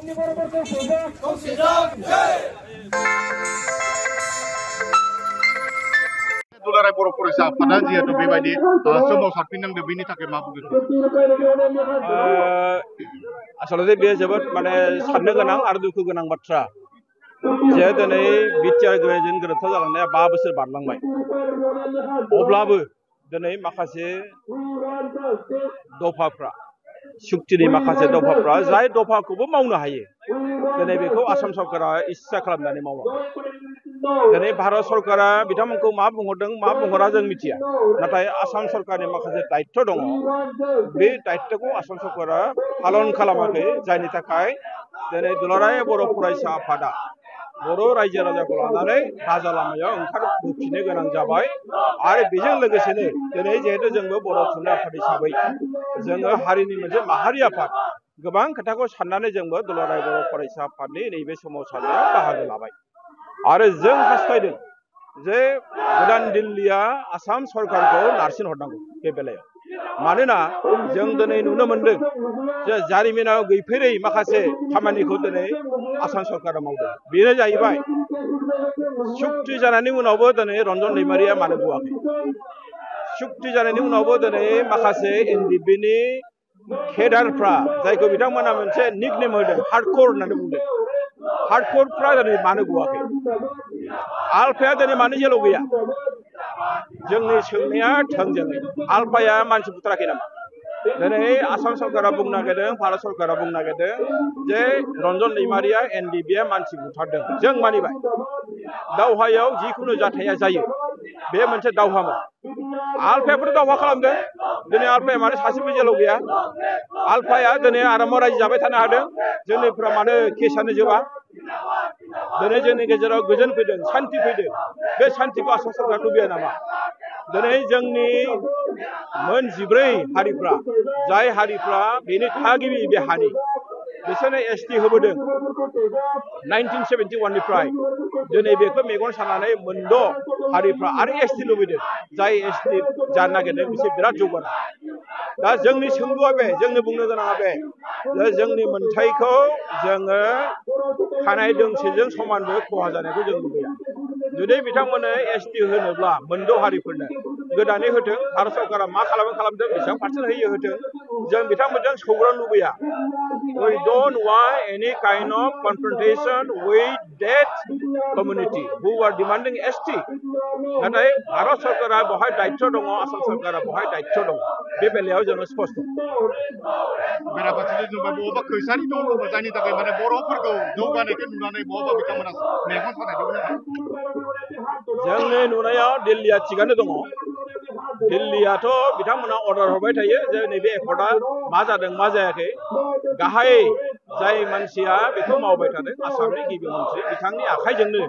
दुलाराय बर' फरायसा आफादा जिहेतु बेबायदि सोमावसारफिननांदों बेनि थाखाय मा बुंगोन? आसलते बे जोबोद माने साननो गोनां आरो दुखु गोनां बाथ्रा जे दिनै बिटिआर ग्रेजुवेट गोरोबथा जालांनाया 5 बोसोर बारलांबाय अब्लाबो दिनै माखासे दफाफ्रा सुक्तिनि माखासे दफाफ्रा जाय दफाखौबो मावनो हायो दिनै बेखौ आसाम सरकारा इस्सा खालामनानै मावा दिनै भारत सरकारा बिथांमोनखौ मा बुंहरदों मा बुंहरा जों मिथिया नाथाय आसाम सरकारनि माखासे दायित्व दङ बे दायित्वखौ आसाम सरकारा पालन खालामाखै जायनि थाखाय दिनै दुलाराय बर' फरायसा आफादा बर' रायजो राजाखौ लानानै राजा लामायाव ओंखारबोफिननो गोनां जाबाय आरो बेजों लोगोसेनो दिनै जिहेतु जोंबो बर' थुनलाइ आफाद हिसाबै जोङो हारिनि मोनसे माहारि आफाद गोबां खोथाखौ साननानै जोंबो दुलाराय बर' फरायसा आफादनि नैबे सोमावसारनायाव बाहागो लाबाय आरो जों हास्थायदों जे गोदान दिल्लीया आसाम सरकारखौ नारसिन हरनांगौ बे बेलायाव मानोना जों दिनै नुनो मोनदों जे जारिमिनाव गैफेरै माखासे खामानिखौ दिनै आसाम सरकारा मावदों बेनो जाहैबाय सुक्ति जानायनि उनावबो दिनै रन्जन दैमारिया मानो बुवाखै सुक्ति जानायनि उनावबो दिनै माखासे एनडिएफबिनि केडारफ्रा जायखौ बिथांमोना मोनसे निकनेम होदों हार्डकोर होननानै बुंदों हार्डकोरफ्रा दिनै मानो गवाखै आलफाया दिनै मानो जेलाव गैया जोंनि सोंनाया थोंजोङै आलफाया मानसि बुथाराखै नामा दिनै आसाम सरकारा बुंनो नागिरदों भारत सरकारा बुंनो नागिरदों जे रन्जन दैमारिया एनडिएफबिया मानसि बुथारदों जों मानिबाय दावहायाव जिखुनु जाथाया जायो बे मोनसे दावहामोन आलफायाबोथ' दावहा खालामदों दिनै आलफाया मानो सासेबो जेलाव गैया आलफाया दिनै आरामाव रायजो जाबाय थानो हादों जोंनिफ्रा मानो केसानो जोबा दिनै जोंनि गेजेराव गोजोन फैदों सान्ति फैदों बे सान्तिखौ आसाम सरकारा लुबैया नामा दिनै जोंनि मोन 14 हारिफ्रा जाय हारिफ्रा बेनि थागिबि बे हारि बिसोरनो एसटि होबोदों 1971 निफ्राय दिनै बेखौ मेगन सानानै मोनद' हारिफ्रा आरो एसटि लुबैदों जाय एसटि जानो नागिरदों बिसोर बिराद जौगानाय दा जोंनि सोंलुआ बे जोंनो बुंनो गोनाङा बे जोंनि मोनथायखौ जोङो खानाय दोंसेजों समानबो खहा जानायखौ जों लुबैया जुदि बिथांमोननो एसटि होनोब्ला मोनद' हारिफोरनो गोदानै होथों भारत सरकारा मा खालामदों बेसेबां पार्सेन्ट होयो होथों जों बिथांमोनजों सौग्रावनो लुबैया we don't want any kind of confrontation with that community who are demanding ST नाथाय भारत सरकारा बहाय दायित्व दङ आसाम सरकारा बहाय दायित्व दङ बे बेलायाव जोङो स्पष्ट बेराफारसेथिं जोंबा बबेबा खैसारि दङ जायनि थाखाय माने बर'फोरखौ जौगानायखौ नुनानै बबेबा बिथांमोना मेगन सानायखौ जोंनि नुनायाव दिल्लीया थिगानो दङ दिल्लीयाथ' बिथांमोना अर्डार हरबाय थायो जे नैबे एकर्डआ मा जादों मा जायाखै गाहाय जाय मानसिया बेखौ मावबाय थादों आसामनि गिबि मन्थ्रि बिथांनि आखाइजोंनो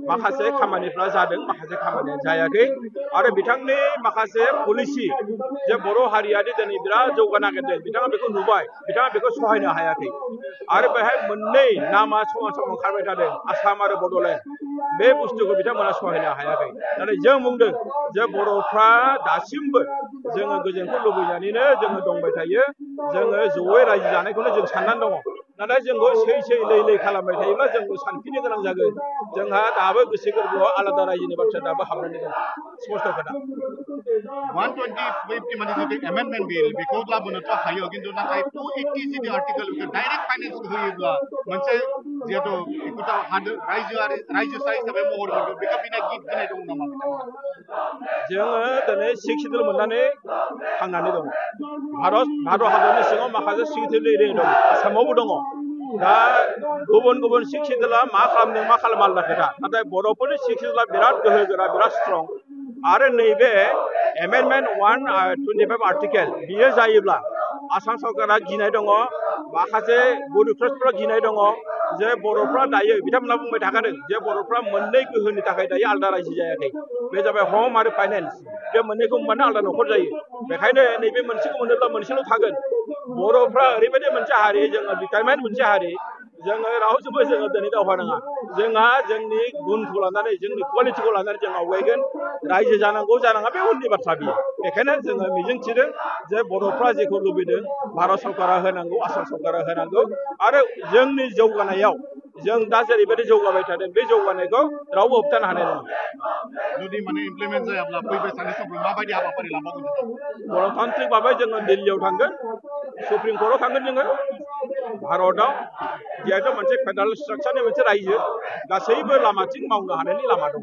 माखासे खामानिफ्रा जादों माखासे खामानिया जायाखै आरो बिथांनि माखासे पलिसि जे बर' हारियादि दिनै बिराद जौगा नागिरदों बिथाङा बेखौ नुबाय बिथाङा बेखौ सहायनो हायाखै आरो बेहाय मोननै नामा समान समान ओंखारबाय थादों आसाम आरो बड'लेण्ड बे बुस्थुखौ बिथांमोना सहायनो हायाखै नाथाय जों बुंदों जे बर'फ्रा दासिमबो जोङो गोजोनखौ लुबैनानैनो जोङो दंबाय थायो जोङो जयै रायजो जानायखौनो जों साननानै दङ नाथाय जोंखौ सै लै खालामबाय थायोब्ला जोंबो सानफिननो गोनां जागोन जोंहा दाबो गोसो गोरबोआव आलादा रायजोनि बाथ्रा दाबो हाबनानै दं स्पष्ट खोथा 120 माने जुदि एमेन्डमेन्ट बिल बेखौ लाबोनोथ' हायो खिन्थु नाथाय 280 जिनि आर्टिकेल बेखौ डाइरेक्ट फाइनेन्स होयोब्ला मोनसे जिहेतु रायजोसा हिसाबै महर मोनगोन बेखौ बिना गिनाय दं नामा जोङो दिनै 6 सिडुल मोननानै थांनानै दङ भारत हादरनि सिङाव माखासे 6 सिडुल एरिया दं आसामावबो दङ दा गुबुन 6 सिडुला मा खालामदों मा खालामा आलादा खोथा नाथाय बर'फोरनि 6 सिडुला बिराद गोहोगोरा बिराद स्ट्रं आरो नैबे एमेन्डमेन्ट 125 आर्टिकेल बियो जायोब्ला आसाम सरकारा गिनाय दङ माखासे बुरिफ्रा गिनाय दङ जे बर'फ्रा दायो बिथांमोना बुंबाय थाखादों जे बर'फ्रा मोननै गोहोनि थाखाय दायो आलादा रायजो जायाखै बे जाबाय हम आरो फाइनेन्स बे मोननैखौ मोनबानो आलादा न'खर जायो बेखायनो नैबे मोनसेखौ मोनोब्ला मोनसेल' थागोन बर'फ्रा ओरैबायदि मोनसे हारि जोङो डिटारमाइन मोनसे हारि जोङो रावजोंबो जोङो दिनै दावहा नाङा जोंहा जोंनि गुनखौ लानानै जोंनि क्वालिटिखौ लानानै जों आवगायगोन रायजो जानांगौ जानाङा बे उननि बाथ्रा बियो बेखायनो जोङो मिजिंथिदों जे बर'फ्रा जेखौ लुबैदों भारत सरकारा होनांगौ आसाम सरकारा होनांगौ आरो जोंनि जौगानायाव जों दा जेरैबायदि जौगाबाय थादों बे जौगानायखौ रावबो होबथानो हानाय नङा जुदि माने इमप्लिमेन्ट जायाब्ला फैबाय थानाय समफ्राव माबायदि हाबाफारि लाबावगोन गणतान्त्रिक भाबै जोङो दिल्लीयाव थांगोन सुप्रिम कर्टआव थांगोन जोङो भारतआव जिहेतु मोनसे फेडारेल स्ट्राक्चारनि मोनसे रायजो गासैबो लामाथिं मावनो हानायनि लामा दङ